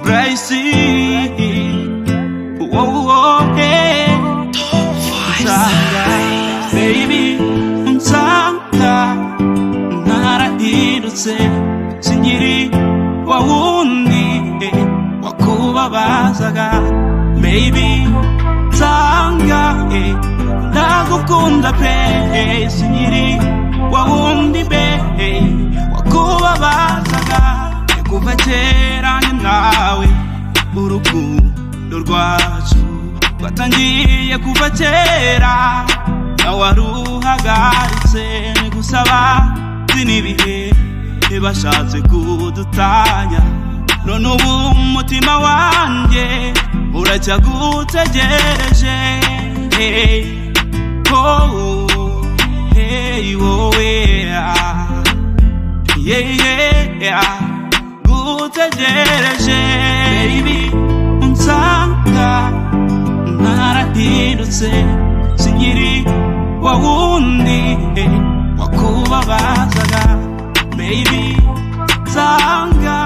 Bryce. Oh, hey. Nsanga, baby, nsanga narahindutse, sinkiri wa wundi wakubabazaga. Baby, nsanga ndagukunda pe, sinkiri wa wundi be wakubabazaga. Kuva kera njye nawe urukundo rwacu rwatangiye kuva kera, nawe waruhagaritse gusaba n'ibihe ntibashatse kudutanya. None ubu umutima wanjye uracyagutegereje. Hey, oh, hey, wowe, ah. Yeah, gutegereje. Baby, unsanga narahindutse, sinkiri wa wundi wakubabazaga. Baby, nsanga.